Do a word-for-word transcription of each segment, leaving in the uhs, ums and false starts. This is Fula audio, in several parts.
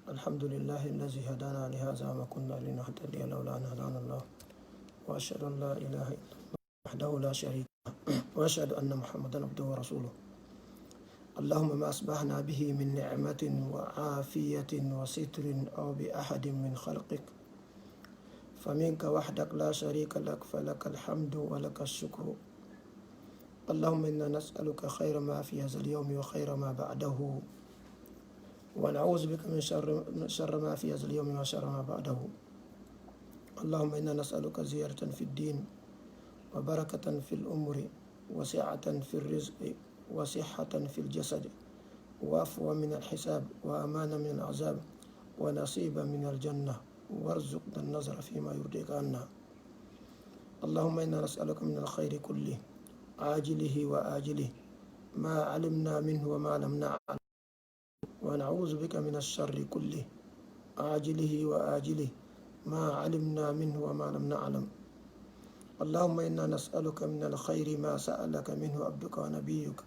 الحمد لله الذي هدانا لهذا وما كنا لنهتدي لولا أن هدانا الله. وأشهد أن لا إله إلا الله وحده لا شريك له. وأشهد أن محمدا عبده ورسوله. اللهم ما أصبحنا به من نعمة وعافية وستر أو بأحد من خلقك فمنك وحدك لا شريك لك، فلك الحمد ولك الشكر. اللهم إنا نسألك خير ما في هذا اليوم وخير ما بعده، ونعوذ بك من شر، من شر ما في هذا اليوم وشر ما بعده. اللهم إنا نسألك زيادة في الدين، وبركة في الأمور، وسعة في الرزق، وصحة في الجسد، وعفوا من الحساب، وأمانا من العذاب، ونصيبا من الجنة، وارزقنا النظر فيما يرضيك عنا. اللهم إنا نسألك من الخير كله، عاجله وآجله، ما علمنا منه وما لم نعلم، ونعوذ بك من الشر كله، عاجله وآجله، ما علمنا منه وما لم نعلم. اللهم إنا نسألك من الخير ما سألك منه عبدك ونبيك،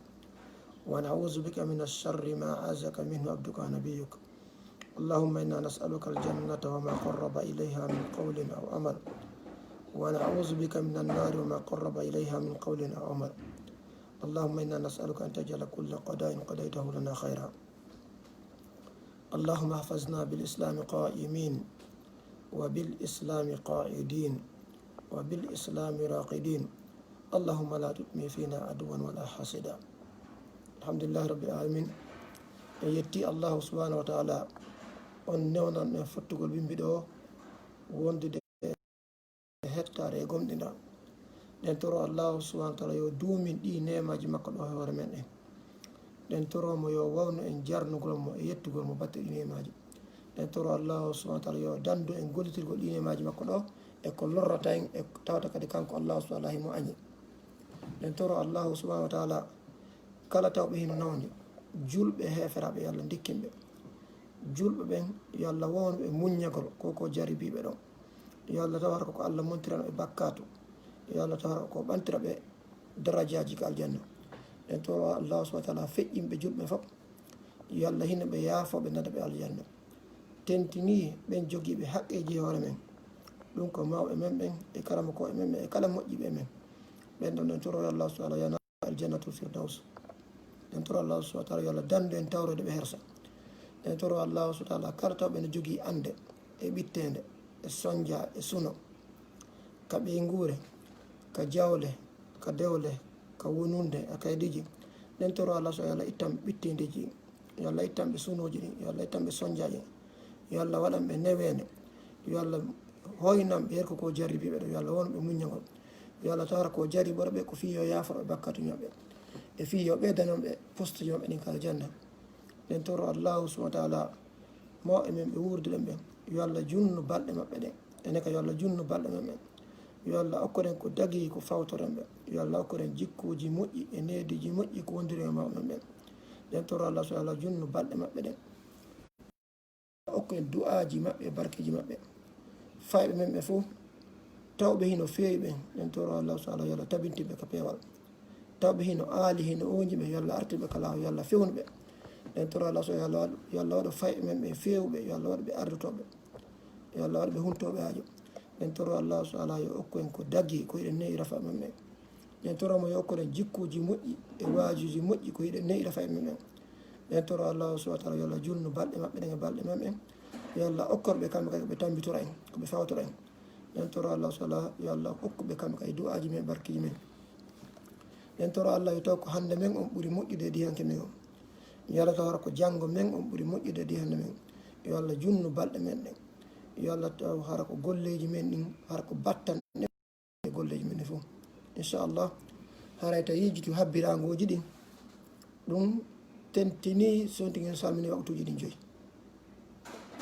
ونعوذ بك من الشر ما عاذك منه عبدك ونبيك. اللهم إنا نسألك الجنة وما قرب إليها من قول أو عمل، ونعوذ بك من النار وما قرب إليها من قول أو عمل. اللهم إنا نسألك أن تجعل كل قضاء قضيته لنا خيرا. اللهم احفظنا بالإسلام قائمين، وبالإسلام قاعدين، وبالإسلام راقدين. اللهم لا تدم فينا عدوا ولا حاسدا. الحمد لله رب العالمين. En yetti Allahu subhanahu wa ta'ala, on newnan en fottugol bimbi ɗo wondude e hettaare e gomɗinɗa. Ɗen toro Allahu subhanahu wa ta'ala yo duumin ɗi neemaji makko ɗo e hoore men ɗen. Ɗen toro mo yo wawnu en jarnugol mo e yettugol mo batte ɗi neemaji. Ɗen toro Allahu subhanahu wa ta'ala yo dandu en gollitirgol ɗi neemaji makko ɗo e ko lorrata en, e tawata kadi kanko Allahu subhanahu wa ta'ala himo añi. Ɗen toro Allahu subhanahu wa ta'ala kala tawɓe hino nawni, julɓe e heeferaaɓe, yo Allah ndikkin ɓe. Julɓe ɓen, yo Allah wownu ɓe muññagol ko ko jaribiiɓe ɗon. Yo Allah taw hara ko ko Allah montirano ɓe bakkaatu. Yo Allah taw hara ko ɓantira ɓe darajaaji ka aljanna. Ɗen toro Allahu subhanahu wa ta'ala feƴƴin ɓe julɓe fof. Yo Allah hino ɓe yaafo ɓe nada ɓe aljanna. Tentini ɓen jogiiɓe haqqeeji e hoore men. Ɗum ko mawɓe men ɓen e karamokooɓe men ɓen e kala moƴƴiiɓe e men. Ɓen ɗon ɗen toro yo Allah subhanahu wa ta'ala yana aljannatul firdaus. Ɗen toro Allah subhanahu wa ta'ala yo Allah dandu en tawreede ɓe hersa. Ɗen toro Allah subhanahu wa ta'ala kala tawɓe no jogii annde e ɓitteende e sonja e suno ka ɓeynguure, ka jawle, ka dewle, ka wonunde, e kaydiiji. Ɗen toro Allah subhanahu wa ta'ala ittan ɓitteendeeji ɗin. Yo Allah ittan ɓe sunooji ɗin, yo Allah ittan ɓe sonjaaji ɗin. Yo Allah waɗan ɓe neweende. Yo Allah hoynan ɓe her ko ko jarribii ɓe ɗo. Yo Allah won ɓe muññagol. Yo Allah tawara ko jarriboore ɓe ko fii yo yaaforo ɓe bakkaatuuji maɓɓe. E fii yo ɓeydanon ɓe postuuji maɓɓe ɗin ka aljanna. Ɗen toro Allahu subhanahu wa ta'ala mawɓe men ɓe wuurduɗen ɓen. Yo Allah junnu balɗe maɓɓe ɗen. Enen ka yo Allah junnu balɗe men ɓen. Yo Allah okkoren ko dagii ko fawtoren ɓe. Yo Allah okkoren jikkuuji moƴƴi e neediiji moƴƴi ko wondiri e mawɓe men ɓen. Ɗen toro Allah subhanahu wa ta'ala junnu balɗe maɓɓe ɗen. Okkoren du'aaji maɓɓe e barkeeji maɓɓe. Fayɓe men ɓe fof tawɓe hino feewi ɓen. Ɗen toro Allah subhanahu wa ta'ala yo Allah tabintin ɓe ka peewal. Tawɓe hino aali, hino oonji ɓe, yo Allah artir ɓe ka laawol, yo Allah fewnu ɓe. Ɗen toro Allah subhanahu wa ta'ala yo Allah waɗu fayɓe men ɓe feewuɓe, yo Allah waɗu ɓe ardotooɓe. Yo Allah waɗu ɓe huntooɓe haajo. Ɗen toro Allah subhanahu wa ta'ala yo okku en ko dagi, ko hiɗen ne'i rafa men ɓen. Ɗen toro mo yo okku en jikkuuji moƴƴi e waajuuji moƴƴi, ko hiɗen ne'i rafa men ɓen. Ɗen toro Allah subhanahu wa ta'ala yo Allah junnu balɗe maɓɓe ɗen e balɗe men ɓen. Yo Allah okkor ɓe kamɓe kadi ko ɓe tambitora en, ko ɓe fawtora en. Ɗen toro Allah subhanahu wa ta'ala yo Allah okku ɓe kamɓe kadi du'aaji men, barkeeji men. Ɗen toro Allah yo taw ko hannde men on ɓuri moƴƴude e dihanke men on. Yo Allah taw hara ko janngo men on ɓuri moƴƴude e dihanke men. Yo Allah junnu balɗe men ɗen. Yo Allah taw hara ko golleeji men ɗin, hara ko battan e golleeji men ɗin fof. Inchallah, haray ta yejjiti habbiraangooji ɗin, ɗum tentini sonti ngeen salmini waqtuuji ɗin joyi.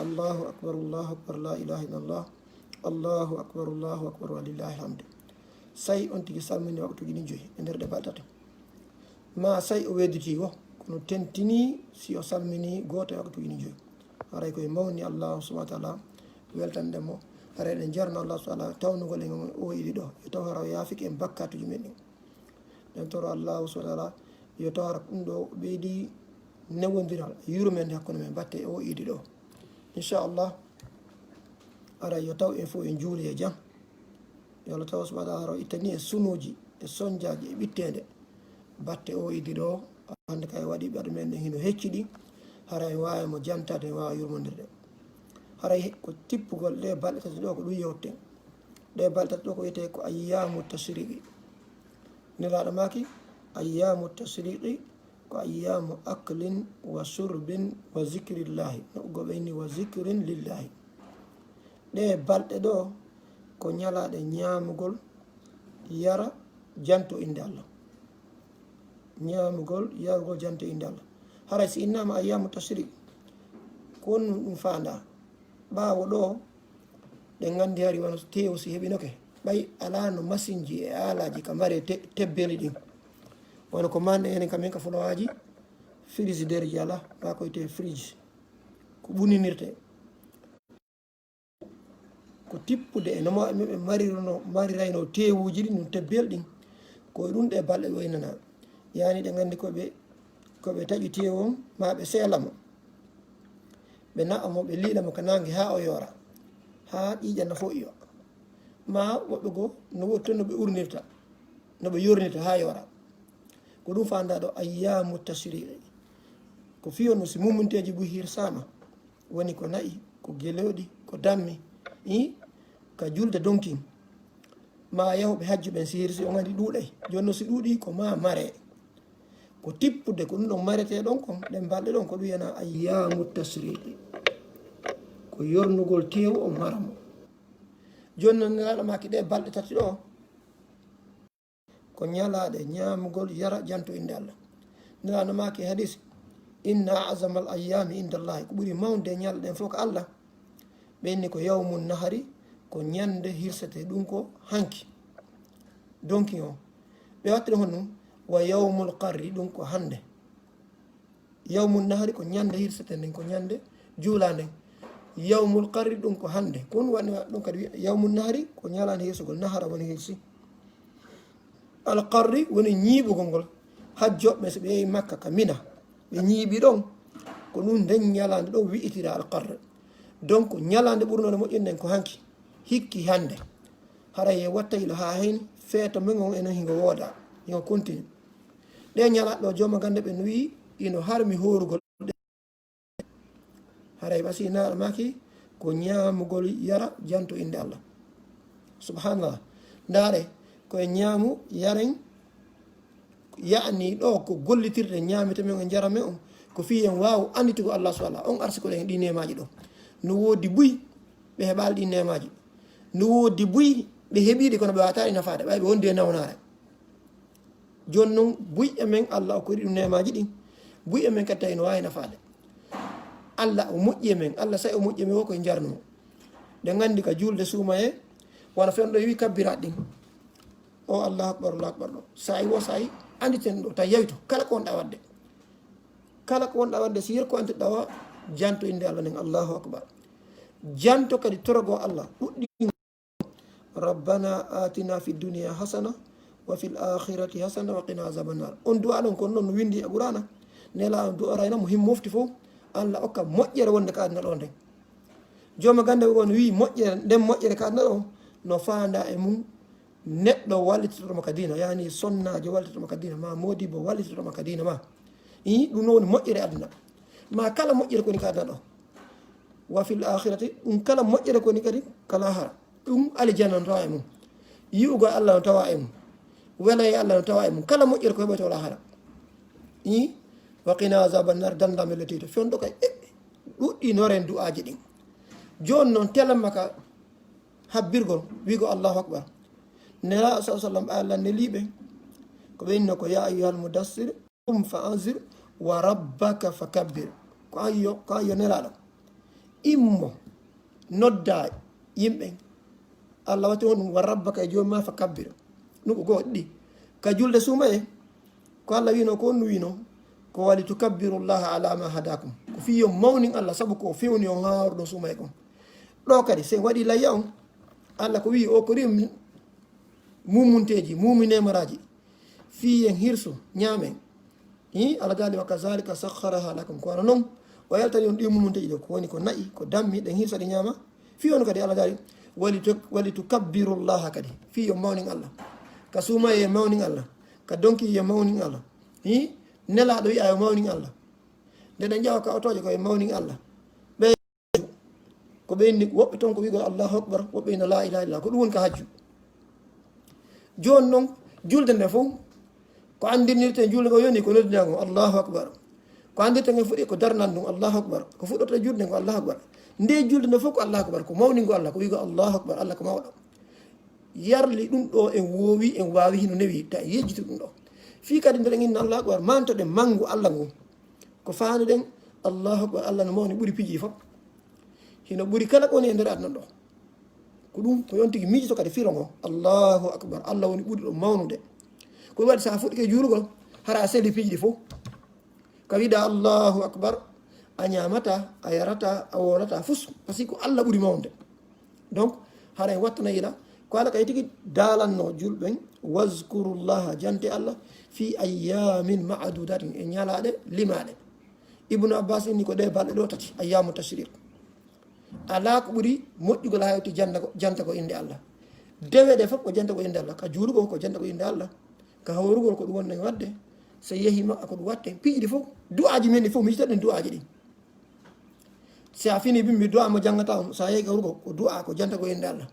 Allahu akbar, Allahu akbar, la ilaha illallah. Allahu akbar, Allahu akbar, wa lillahi alhamdu. Say on tigi salmini waqtuuji ɗin joyi e nder ɗe balɗe tati. Ma say o wedditi wo, kono tentini si o salmini gooto e waqtuuji ɗin joyi. Haray koye mawni Allahu subhanahu wa ta'ala weltande mo. Haray eɗen jarno Allah subhanahu wa ta'ala tawnugol en o iidi ɗo. Yo taw hara o yaafike en bakkaatuuji men ɗin. Ɗen toro Allahu subhanahu wa ta'ala yo taw hara ɗum ɗo ɓeydi newondiral, yurmende hakkunde men batte o iidi ɗo. Inchallah, ara yo taw en fof en juuli e jam. Yo Allah taw subhanahu wa taala ittani en sunuuji e sonjaaji e ɓitteende. Batte o idi ɗo, hannde kay waɗi ɓerɗe men ɗen hino hecciɗi. Hara en waawa mo jantaade, en waawa yurmondirde. Haray ko tippugol ɗe balɗe tati ɗo ko ɗum yewten. Ɗe balɗe tati ɗo ko wiyetee ko ayyamu tashriqi. Nelaaɗo maaki ayyamu tashriqi ko ayyamu aklin wa shurbin wa zikrillahi. No goɓe inni wa zikrin lillahi. Ɗe balɗe ɗo ko ñalaaɗe ñaamugol, yara, janto innde Allah. Ñaamugol, yarugol, janto innde Allah. Haray si innaama ayyamu tashriq, ko honɗum ɗum faandaa? Ɓaawo ɗo, ɗen nganndi hari wano teewu si heɓinoke, ɓay alaa no masinji e aalaaji ka mare te-, tebbeli ɗin. Wano ko manɗe enen ka men ka Fulawaaji, frigidaire ji alaa, maa ko wiyetee fridge. Ko ɓuninirtee. Ko tippude e no mo-, ɓe mariruno, marirayno teewuuji ɗin, ɗum tebbel ɗin. Ko e ɗum ɗe balɗe ɗo innanaa. Yaani ɗe nganndi ko ɓe, ko ɓe taƴi teewu on, maa ɓe seela mo. Ɓe na'a mo, ɓe liila mo ka naange haa o yoora. Haa ƴiiƴan no fof iwa. Maa woɓɓe goo, no woodi toon no ɓe urnirta, no ɓe yornirta haa yoora. Ko ɗum faandaa ɗo ayyamu tashriqi. Ko fii on no si mumunteeji buy hirsaama, woni ko na'i, ko gelooɗi, ko dammi, i, ka julde donkin. Maa yahuɓe hajju ɓen si hirsi, on anndi ɗuuɗay. Jooni no si ɗuuɗi, ko maa mare. Ko tippude, ko ɗum ɗon maretee ɗon kon, ɗen balɗe ɗon, ko ɗum wiyanaa ayyamu tashriqi. Ko yornugol teewu on mara mo. Jooni non Nelaaɗo maaki ɗe balɗe tati ɗo, ko ñalaaɗe ñaamugol, yara, janto innde Allah. Nelaaɗo maaki e hadis, inna a'zamal ayyaami inda Allahi, ko ɓuri mawnude e ñalaaɗe ɗen fof ka Allah. Ɓe inni ko yawmun nahari, ko ñande hirsete, ɗum ko hanki. Donkin o. Ɓe wattiri honɗum? Wa yawmul qarri, ɗum ko hannde. Yawmun nahari ko ñande hirsete nden, ko ñande juulaa nden. Yawmul qarri ɗum ko hannde. Ko ɗum waɗi ɗum kadi wi'a yawmun nahari ko ñalaande hirsugol, nahara woni hirsi. Al qarri woni ñiiɓugol ngol. Hajjooɓe ɓen, so ɓe yehi Makka ka Mina, ɓe ñiiɓi ɗon, ko ɗum nden ñalaande ɗon wi'itiraa al qarri. Donc, ñalaande ɓurnoonde moƴƴude nden ko hanki, hikki hannde. Haray e watta ilo haa heen, feeto men on enen hingo woodaa, hingo continue. Ɗee ñalaaɗe ɗoo, jooma gannde ɓen wi'i, ino harmi hoorugol ɗe. Haray ɓasi Nelaaɗo maaki, ko ñaamugol, yara, janto innde Allah. Subhanallah. Ndaare, ko e ñaamu, yaren, ya'ni ɗoo ko gollitirde ñaamete men e njaram men on, ko fii en waawu annditugol Allah subhanahu wa taala. On arsi ko ɗen ɗi neemaaji ɗoo. No woodi buy, ɓe heɓaali ɗi neemaaji. No woodi buy, ɓe heɓii ɗi, kono ɓe waataali nafaade, ɓay ɓe wondi e nawnaare. Jooni non, buy e men Allah okkori ɗum neemaaji ɗin. Buy e men kadi tawi no waawi nafaade. Allah o moƴƴi e men, Allah saa'i o moƴƴi e men, wo ko e njarnumo. Ɗen nganndi ka juulde suumayee, wano fewndo wi'i kabbiraat ɗin. O Allahu akbar, Allahu akbar ɗo. Saa'i wo saa'i, annditen ɗo, tawi yawito, kala ko wonɗaa waɗde. Kala ko wonɗaa waɗde, si yeru ko annditoɗaa wa, janto innde Allah nden, Allahu akbar. Janto kadi torogoo Allah, ɗuɗɗi. Rabbana atina fi dunya hasana wa fil akhirati hasana wa qina azaban nar. On du'a ɗon kon non no windi e Qur'ana. Nelaaɗo du'orayno mo himo mofti fof. Allah okka moƴƴere wonde ka aduna ɗo nden. Jooma gannde on wi'i moƴƴere, nden moƴƴere ka aduna ɗo, no faandaa e mum neɗɗo wallitoto mo ka diina, yaani sonnaajo wallitoto mo ka diina, maa moodibbo wallitoto mo ka diina maa. Ii, ɗum no woni moƴƴere aduna. Maa kala moƴƴere ko woni ka aduna ɗo. Wa fil akhirati, ɗum kala moƴƴere ko woni kadi ka laahara. Ɗum aljanna no tawa e mum. Yi'ugol Allah no tawa e mum. Welayee Allah no tawa e mum. Kala moƴƴere ko heɓoytoo laahara. Ii, wa qina azaban nar, danndaa men letiito. Fewndo kay, e, ɗuɗɗinoren du'aaji ɗin. Jooni non, telemma ka habbirgol, wi'ugol Allahu akbar. Nelaaɗo sallallahu alaihi wasallam, Allah neliiɓe, ko ɓe inno ko, ya ayyuhal mudassir, qum fa anzir, wa rabbaka fa kabbir. Ko an yo, ko an yo Nelaaɗo. Immo, noddaa yimɓe. Allah watti on ɗum, wa rabbaka, e joomi maa, fa kabbir. Ɗum ko go'o ɗiɗi. Ka julde suumayee, ko Allah wi'no, ko on wi'no, ko wa li tukabbirullaha ala ma hadakum. Ko fii yo mawnin Allah sabu ko o fewni on haa on wari ɗon suumayee kon. Ɗo kadi, si en waɗii layya on, Allah ko wi'i o ko rim mumunteeji, mumi neemaraaji. Fii en hirsu, ñaamen. Ii, Allah daali, wa kazalika sakhkharaha lakum. Ko wano non O yaltani on ɗi mum tigi ɗo, ko woni ko na'i, ko dammi, ɗen hirsa ɗi ñaama. Fii on kadi Allah daali, wali tu-, wali tukabbirullaha kadi. Fii yo mawnin Allah. Ka suumaye mawnin Allah. Ka donki yo mawnin Allah. Hi? Nelaaɗo wi'a yo mawnin Allah. Nde ɗen ƴawa ka otooje ko yo mawnin Allah. Ɓe ko ɓe inni, woɓɓe ton ko wi'ugol Allahu Akbar, woɓɓe ina la ilaha illallah. Ko ɗum woni ka hajju. Jooni non, julde nde fof, ko anndirnirten julde ngo yoni ko noddinango Allahu Akbar. Ko anndirten nge fuɗi ko darnan ɗum Allahu Akbar. Ko fuɗɗorta julde nde ko Allahu Akbar. Nde julde nde fof ko Allahu Akbar, ko mawningo Allah, ko wi'go Allahu Akbar, Allah ko mawɗo. Yarli ɗum ɗo en woowi, en waawi hino newi, ta yejjiti ɗum ɗo. Fii kadi nde ɗen inna Allahu Akbar, mantoɗen mangu Allah ngu. Ko faanduɗen Allahu Akbar, Allah no mawni ɓuri piiji fof. Hino ɓuri kala ko woni e nder aduna ɗo. Ko ɗum ko yon tigi miijoto kadi firo ngo. Allahu Akbar, Allah woni ɓuri ɗo mawnude. Ko ɗum waɗi sa fuɗɗike juulugol, hara a seli piiji ɗi fof. Ka wiɗa Allahu Akbar, a ñaamata, a yarata, a wolata, fus. Parce que ko Allah ɓuri mawnude. Donc, haray wattana yila, ko Allah kay tigi daalanno julɓen, wazkurullaha, jante Allah, fi ayyamin ma'dudatin, e ñalaaɗe limaaɗe. Ibnu Abbas inni ko ɗe balɗe ɗo tati, ayyamu tashriq. Alaa ko ɓuri moƴƴugol haa hewti jannda ko, janta ko innde Allah. Dewe ɗe fof ko janta ko innde Allah. Ka juulugol ko janta ko innde Allah. Ka hawrugol ko ɗum wonno e waɗde. So yehi ma ko ɗum waɗte. Piiji ɗi fof, du'aaji men ɗi fof, miijitoɗen du'aaji ɗi. Si a fini bimbi du'a mo janngata on, so a yehi ka hawrugol ko du'a ko janta ko innde Allah.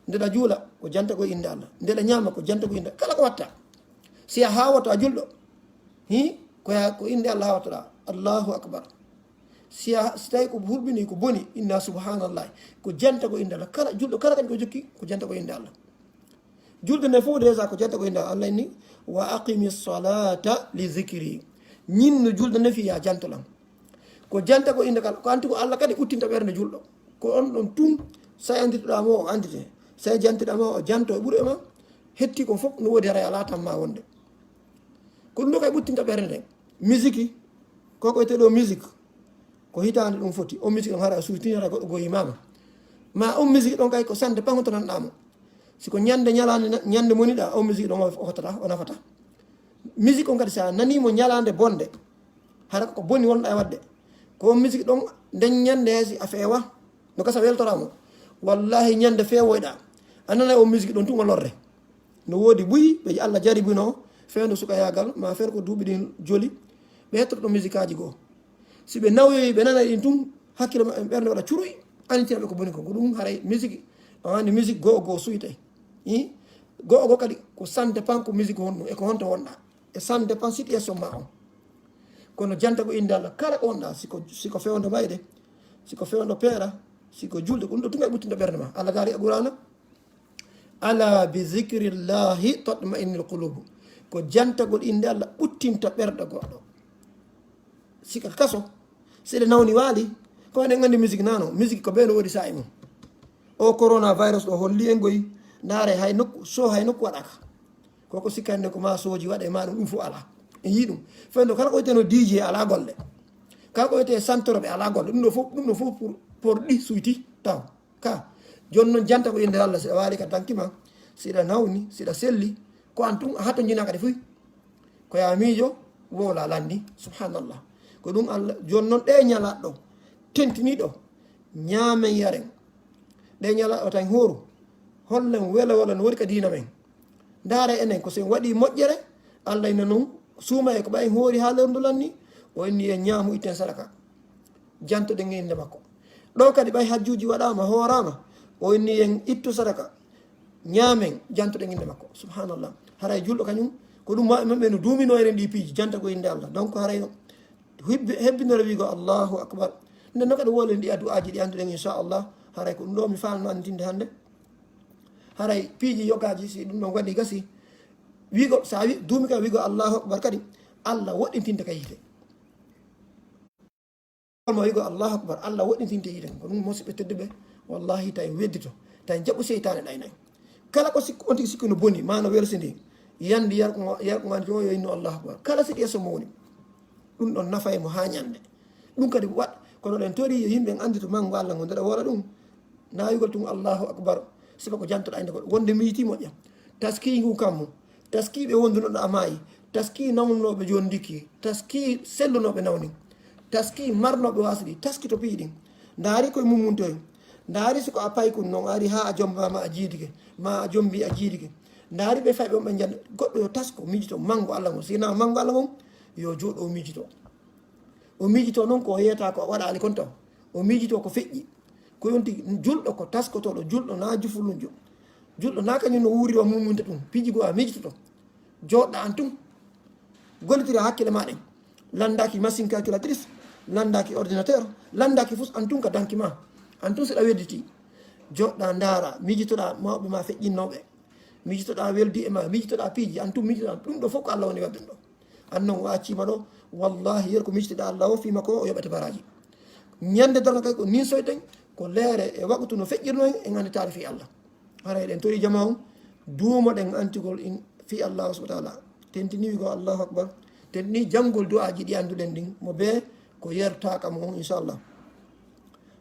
Nde ɗa juula ko janta ko innde Allah. Nde ɗa ñaama ko janta ko innde. Kala ko watta. Si a haawato a julɗo. Hi, ko ya, ko innde Allah hawtoɗa. Allahu Akbar. Si a, si tawi ko hurɓini, ko boni, inna subhanallah. Ko janta ko innde Allah. Kala julɗo, kala kadi ko jokki, ko janta ko innde Allah. Julde nde fof déjà ko janta ko innde Allah. Allah inni, "Wa aqimi salata li zikri." Ñinnu julde nde fiya janto lan. Ko janta ko innde kala. Ko anti ko Allah kadi ɓuttinta ɓernde julɗo. Ko on ɗon tun, sa annditoɗa mo o anndite. Sa jantiɗa mo o janto e ɓuri e ma. Hetti ko fof no woodi haray alaa tan ma wonde. Ko ɗum ɗo kay ɓuttinta ɓernde nden. Misiki, ko ko wiyetee ɗo misik, ko hitaande ɗum foti. On misiki ɗon hara a suuti, hara goɗɗo goo yimaama. Ma on misiki ɗon kay ko sande pango to nanɗaa mo. Si ko ñande ñalaande na-, ñande moniɗa, on misiki ɗon o hottata, o nafata. Misiki on kadi sa nanii mo ñalaande bonde, hara ko boni wonɗa e waɗde. Ko on misiki ɗon nden ñande si a feewa, no gasa weltoraa mo. Wallahi ñande feewoyɗa, a nanay on misiki ɗon tun o lorre. No woodi buy, ɓe Allah jaribinoo, feewndo sukayaagal, ma feere ko duuɓi ɗin joli, ɓe hettoto ɗo misikaaji goo. Si ɓe nawyoyi, ɓe nanay ɗin tun, hakkille maɓɓe, ɓernde waɗa curuy, annitina ɓe ko boni ko. Ko ɗum haray misiki, a wani misik goo goo suytay. I? Goo goo kadi ko ça dépend ko misik honɗum, e ko honto wonɗa. E ça dépend situation ma on. Kono janta ko innde Allah, kala ko wonɗa, si ko, si ko feewndo mayde, si ko feewndo peera, si ko julde, ko ɗum ɗo tun e ɓuttinta ɓernde ma. Allah daali e Qur'aana, "Ala bi zikrillahi tatma'innul qulub." Ko jantagol innde Allah ɓuttinta ɓerɗe goɗɗo. Sika kaso, si ɗe nawni waali, ko eɗen anndi musique nano, musique ko ɓe no woodi saa'i mum. O coronavirus ɗo holli en goyi, ndaare hay nokku, so hay nokku waɗaka. Koko sikkande ko ma soji waɗe ma ɗum, ɗum fof alaa. En yii ɗum. Fewndo kala ko wiyeteno D J alaa golle. Kala ko wiyete santoroɓe alaa golle. Ɗum ɗo fof, ɗum ɗo fof pour, pour ɗi suyti taw. Ka, jooni noon janta ko innde Allah, si ɗa waali ka danki ma, si ɗa nawni, si ɗa selli, ko an tun a hatonjinaa kadi fuy. Ko yaa miijo, wowla lanndi, subhanallah. Ko ɗum Allah, jooni noon ɗe ñalaɗo, tentiniɗo, ñaamen yaren. Ɗe ñalaɗo tan hooru, hollen welo welo no woni ka diina men. Ndaara enen, ko so en waɗi moƴƴere, Allah ina noon suuma e ko ɓay hoori haa lorndu lanni, o inni en ñaamu itten sadaka. Jantoɗen e innde makko. Ɗo kadi ɓay hajjuuji waɗaama, hooraama, o inni en ittu sadaka, ñaamen, jantoɗen innde makko. Subhanallah. Haray julɗo kañum, ko ɗum ma-, maɓɓe no duuminoo enen ɗi piiji, janta ko innde Allah. Donc haray no hebbi-, hebbinore wiigo Allahu Akbar. Nden no kadi woolen ɗi addu'aaji ɗi annduɗen, inchallah. Haray ko ɗum ɗo mi faalno annditinde hannde. Haray piiji yogaaji, si ɗum ɗon waɗi gasi, wiigo, sa wi-, duumi ka wiigo Allahu Akbar kadi, Allah woɗɗintinte ka yiite. Mo wiigo Allahu Akbar, Allah woɗɗintinte yiite. Ko ɗum, musiɓɓe tedduɓe, wallahi, tawi weddito, tawi jaɓu seytaane ɗaynay. Kala ko sikku, on tigi sikku no boni, ma no welsindi, yandi yarko, yarko ngan joyo inno Allahu Akbar. Kala si yeeso mawni, ɗum ɗon nafay mo haa ñande. Ɗum kadi waɗ, kono ɗen tori yo yimɓe anndito mango Allah ngo, ndeɗa woola ɗum. Naawigol tun Allahu Akbar, sifa ko jantoɗa innde goɗɗo. Wonde miijiti moƴƴa. Taski ngu kammu. Taski ɓe wondunoɗo a maayi. Taski nawnooɓe jooni ndikki. Taski sellunooɓe nawni. Taski marnooɓe waasi ɗi, taski to piiji ɗin. Ndaari koye mummuntoye. Ndaari si ko a paykun non, ari haa a jombaama a jiidike, ma a jombi a jiidike. Ndaari ɓe fayɓe on ɓe njannda, goɗɗo yo tasko, miijito manngo Alla ngon. Si hinaa manngo Alla ngon, yo jooɗo o miijito. O miijito non ko o yeeta ko o waɗaali kon taw. O miijito ko feƴƴi. Ko yonti julɗo ko taskotooɗo, julɗo na jufulunjo. Julɗo na kañum no wuurira mummunta ɗum. Piiji goo a miijitoto. Jooɗɗa an tun. Gollitira hakkille ma ɗen. Lanndaaki machine calculatrice, lanndaaki ordinateur, lanndaaki fus an tun ka danki ma. An tun si ɗa wedditi. Jooɗɗa ndaara, miijitoɗa mawɓe ma feƴƴinnooɓe. Miijitoɗa weldi e ma, miijitoɗa piiji, an tun miijitoɗa ɗum ɗo fof ko Alla woni waɗde ɗum ɗo. An non o accima ɗo, wallahi yer ko miijitoɗa Alla o fii makko o yoɓete baraaji. Ñande darnga kay ko nin soyten, ko leere e waqtu no feƴƴirno en, en anndi taarifi Alla. Hara eɗen tori jama on, duumoɗen antigol in fii Allahu subhanahu wa taala. Tentini wigo Allahu akbar, tentini janngol du'aaji ɗi annduɗen ɗin, mo bee ko yertaaka mo on, inchallah.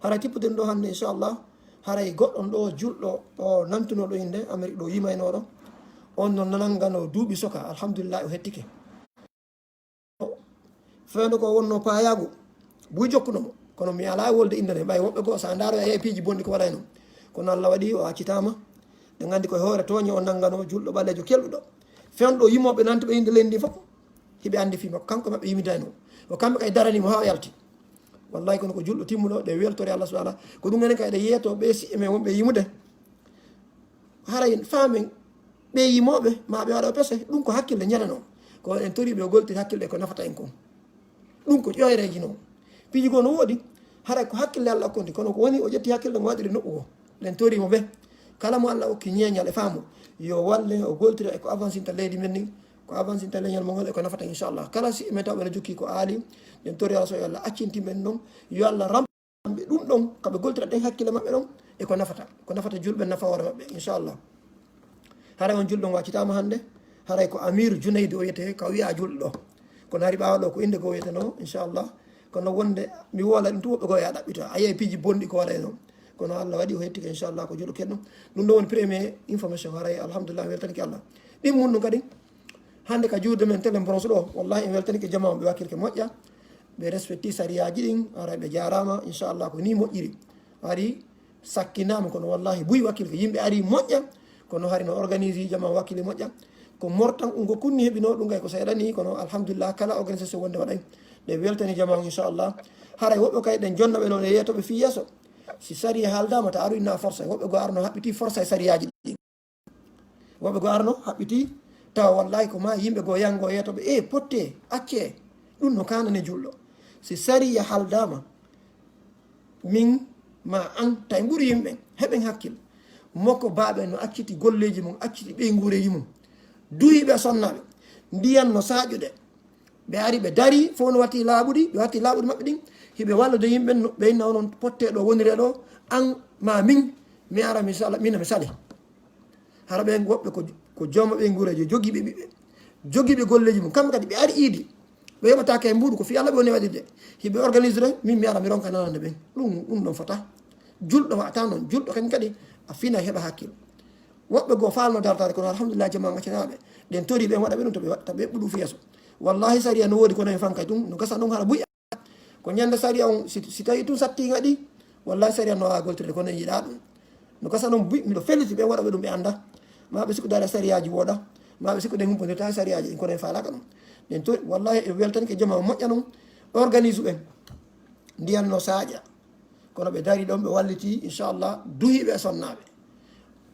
Hara tippuɗen ɗo hannde, inchallah, haray goɗɗon ɗo julɗo o nantunoɗo innde Amérique ɗo yimaynooɗo, on no nananganoo duuɓi soka, alhamdulillah, o hettike. Fewndo ko wonno paayaagu, buy jokkuno mo. Kono mi alaa e wolde innde nde, ɓay woɓɓe goo, so a ndaaro e piiji bonɗi ko waɗayno. Kono Alla waɗi o accitaama. Ɓe nganndi koye hoore tooñe o nannganoo julɗo ɓaleejo kelɗuɗo. Fewndo yimooɓe nantuɓe innde leydi ndi fof, hiɓe anndi fii makko. Kanko maɓɓe yimidayno. O kamɓe kay darani mo haa o yalti. Wallahi kono ko julɗo timmuɗo, ɗe weltore Allah subhanahu wa ta'ala. Ko ɗum enen kay ɗe yeeto ɓe siɓɓe men wonɓe yimude. Haray faamen ɓe yimooɓe, ma ɓe waɗa pese, ɗum ko hakkille ñanano. Ko en tori ɓe o goltiri hakkille ko nafata en kon. Ɗum ko ƴoyreeji non. Piiji goo no woodi, haray ko hakkille Allah konti, kono ko woni o ƴetti hakkille mo waɗiri noɓɓu goo. Ɗen tori mo ɓe. Kala mo Allah okki ñeeñal e faamu, yo walle o goltira e ko avancinta leydi men ni, ko avancinta leñol mo ngol e ko nafata inchallah. Kala si men taw ɓe no jokki ko aali, ɗen tori Allah so yo Allah accinti men non, yo Allah ram- kamɓe ɗum ɗon, ka ɓe goltira ɗen hakkille maɓɓe ɗon, e ko nafata, ko nafata julɓe, nafa hoore maɓɓe, inchallah. Haray on julɗo on waccitaama hannde, haray ko Amiru Junaydu o wiyetee, ka wiya julɗo ɗo. Kono hari ɓaawo ɗo ko innde goo wiyetenoo, inchallah. Kono wonde mi woola ɗum tun, woɓɓe goo ya ɗaɓɓita. A yiyay piiji bonɗi ko waɗayno. Kono Allah waɗi o hettike, inchallah, ko julɗo keɗɗo. Ɗum ɗo woni premier information, haray alhamdulillah, weltanike Allah. Ɗin mun ɗum kadi, hannde ka juurde men Télé Bronze ɗo, wallahi en weltanike jamaa on, ɓe wakkilke moƴƴa, ɓe respecti sariyaaji ɗin, haray ɓe jaaraama, inchallah ko ni moƴƴiri. Hari sakkinaama, kono wallahi buy wakkilke, yimɓe ari moƴƴa, kono hari no organise jamaa wakkili moƴƴa. Ko mortan ungo kunni heɓinoo ɗum kay ko seeɗa ni, kono alhamdulillah kala organisation wonde waɗay. Ɗe weltani jamaa on inchallah. Haray woɓɓe kay ɗen jonna ɓe ɗo ɗe yeetoɓe fii yeeso. Si sariya haaldaama ta aru inna forsa, woɓɓe goo arno haɓɓiti forsa e sariyaaji ɗin. Woɓɓe goo arno haɓɓiti, tawa wallahi ko ma yimɓe goo yango yeeto ɓe, e potte, acce, ɗum no kaanane julɗo. Si sariya haaldaama, min ma an, tawi ɓuri yimɓe, heɓen hakkil. Moko baaɓe no acciti golleeji mum, acciti ɓeynguureeji mum. Duhi ɓe sonnaaɓe, ndiyan no saaƴude. Ɓe ari, ɓe dari, fof no watti laaɓuɗi, ɓe watti laaɓuɗi maɓɓe ɗin. Hiɓe wallude yimɓe, no, ɓe inna onon potte ɗo, wonire ɗo, an ma min, mi ara, mi sala, min mi sale. Hara ɓen woɓɓe ko, ko jooma ɓeynguureeji, jogiiɓe ɓiɓɓe, jogiiɓe golleeji mum. Kamɓe kadi ɓe ari iidi, ɓe yoɓataake e mbuuɗu, ko fii Allah ɓe woni waɗirde. Hiɓe organise ɗon, min mi ara mi ronka nanande ɓen. Ɗum, ɗum ɗon fota. Julɗo waɗata non, julɗo kañum kadi a fina heɓa hakkil. Woɓɓe goo faalno dartaade, kono alhamdulillah, jamaa ngaccanaaɓe. Ɗen tori ɓen waɗa ɓe ɗum to ɓe waɗta ɓe ɓuɗu fi yeeso. Wallahi sariya no woodi, kono en fankay ɗum, no gasa non hara buy. Ko ñande sariya on, si, si tawi tun sattiiŋa ɗi, wallahi sariya no waawa goltirde, kono en yiɗaa ɗum. No gasa non buy, miɗo felliti ɓe waɗa ɓe ɗum ɓe annda. Ma ɓe sikku dara sariyaaji wooɗa, ma ɓe sikku ɗen humpondirta sariyaaji ɗin, kono en faalaaka ɗum. Ɗen to, wallahi en weltanike jamaa moƴƴa non, organise ɓen. Ndiyan no saaƴa. Kono ɓe dari ɗon, ɓe walliti, inchallah, duhiiɓe e sonnaaɓe.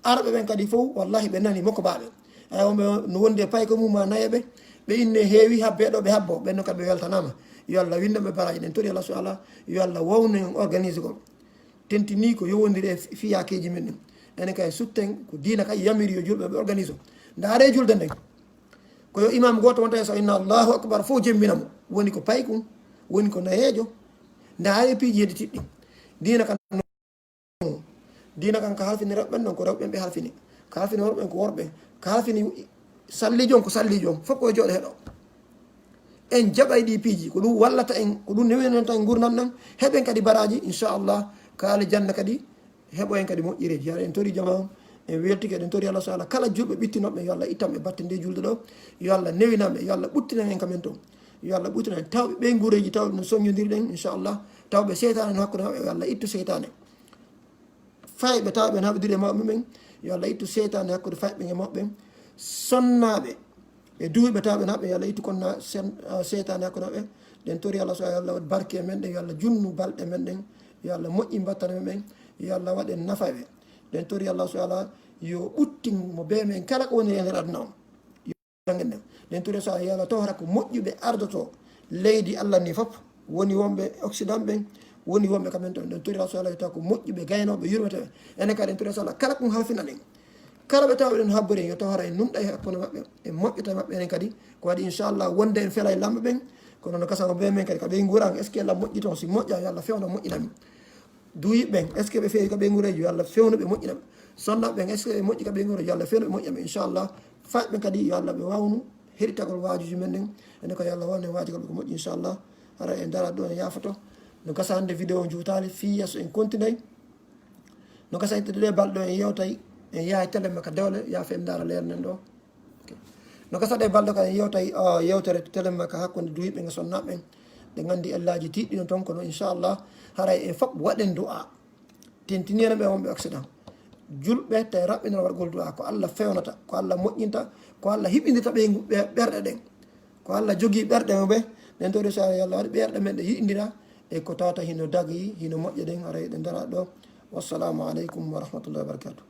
Arɓe ɓen kadi fof, wallahi, ɓe nani moko baaɓe. Ay, wonɓe no wondi e payko mum ma nayeɓe, ɓe inne heewi, habbe ɗo ɓe habbo, ɓen non kadi ɓe weltanaama. Yo Allah windan ɓe baraaji ɗen, tori Allah subhanahu wa ta'ala, yo Allah wawnu en organise gol. Tentini ko yowondiri e fi-, fiyaakeeji men ɗin. Enen kay sutten ko diina kay yamiri yo julɓe ɓe organise. Ndaare julde nden. Ko yo imam gooto wonta e so inna Allahu akbar fof jemmbina mo. Woni ko paykun, woni ko nayeejo. Ndaare piiji hedditiɗɗi. Diina kan Diina kan ka halfini rewɓe ɓen non ko rewɓe ɓen ɓe halfini. Ka halfini worɓe ɓen ko worɓe. Ka halfini salliijo on ko salliijo on. Fof ko jooɗo heɗo. En jaɓay ɗi piiji. Ko ɗum wallata en, ko ɗum newinanta en ngurndan ɗan. Heɓen kadi baraaji, inchallah. Ka aljanna kadi, heɓoyen kadi moƴƴireeji. Hara en tori jamaa on, en weltike, eɗen tori Allah subhanahu wa ta'ala. Kala julɓe ɓittinooɓe, yo Allah ittan ɓe batte nde julde ɗo. Yo Allah newinan ɓe, yo Allah ɓuttinan en ka men ton. Yo Allah ɓutinen tawɓe ɓeyguureeji tawɓe no soññondiri ɗen, inchallah. Tawɓe seytaane no hakkunde maɓɓe, yo Allah ittu seytaane. Fayɓe tawɓe no haɓidiri e mawɓe mumen, yo Allah ittu seytaane hakkunde fayɓe e mawɓe ɓen. Sonnaaɓe e duuyɓe tawɓe no haɓɓe, yo Allah ittu konna sen- ah, seytaane hakkunde maɓɓe. Ɗen tori Allah, so yo Allah waɗ barke e men ɗen, yo Allah junnu balɗe men ɗen, yo Allah moƴƴin battane men ɓen, yo Allah waɗen nafayɓe. Ɗen tori Allah, so Allah yo ɓuttin mo bee men kala ko woni e nder aduna on. Janngen ɗen. Ɗen tori so Allah yo Allah tawra ko moƴƴuɓe ardoto leydi Allah ni fof, woni wonɓe Occident ɓen, woni wonɓe kamen ton. Ɗen tori so Allah yo taw ko moƴƴuɓe gaynooɓe yurmeteɓe. Enen kadi ɗen tori so Allah kala ko halfina ɗen. Kala ɓe tawɓe ɗen habbori en, yo tawra en nunɗa e hakkunde maɓɓe, e moƴƴuta e maɓɓe enen kadi. Ko waɗi inchallah wonde en fela e lamɓe ɓen, kono no gasa ko bee men kadi ka ɓe nguuran, est ce que Allah moƴƴi toon? Si moƴƴa yo Allah fewno moƴƴina min. Duuyiɓe ɓen, est ce que ɓe feewi ka ɓeyguureeji? Yo Allah fewnu ɓe, moƴƴina ɓe. Sonnaaɓe ɓen, est ce que ɓe moƴƴi ka ɓeyguureeji? Yo Allah fewnu ɓe, moƴƴina ɓe, inchallah. Fayɓe ɓen kadi, yo Allah ɓe wawnu heɗitagol waajuuji men ɗen. Enen ko yo Allah wawnu en waajugol ɓe ko moƴƴi, inchallah. Hara en dara ɗo en yaafoto. No gasa hannde vidéo on juutaali, fii yeeso en kontinay. No gasa ittede ɗe balɗe ɗo en yewtay, en yahay télé makka dewle, yaafa en ndaara leer nen ɗo. Ok. No gasa ɗe balɗe kadi en yewtay, ah, yewtere télé makka hakkunde duuyiɓe ɓen e sonnaaɓe ɓen. Ɓe nganndi ellaaji tiiɗɗino toon, kono inchallah, haray en fof waɗen du'a. Tintinii en ɓe wonɓe Occident. Julɓe tawi raɓɓinana waɗgol du'a. Ko Allah fewnata, ko Allah moƴƴinta, ko Allah hiɓindirta ɓe ngu-, ɓe-, ɓerɗe ɗen. Ko Allah jogii ɓerɗe mum ɓe, ɗen tori so Allah waɗi ɓerɗe men ɗe yiɗindira, e ko tawata hino dagi, hino moƴƴa ɗen, haray ɗe dara ɗo. Wassalamu aleykum wa rahmatullahi wa barakatuh.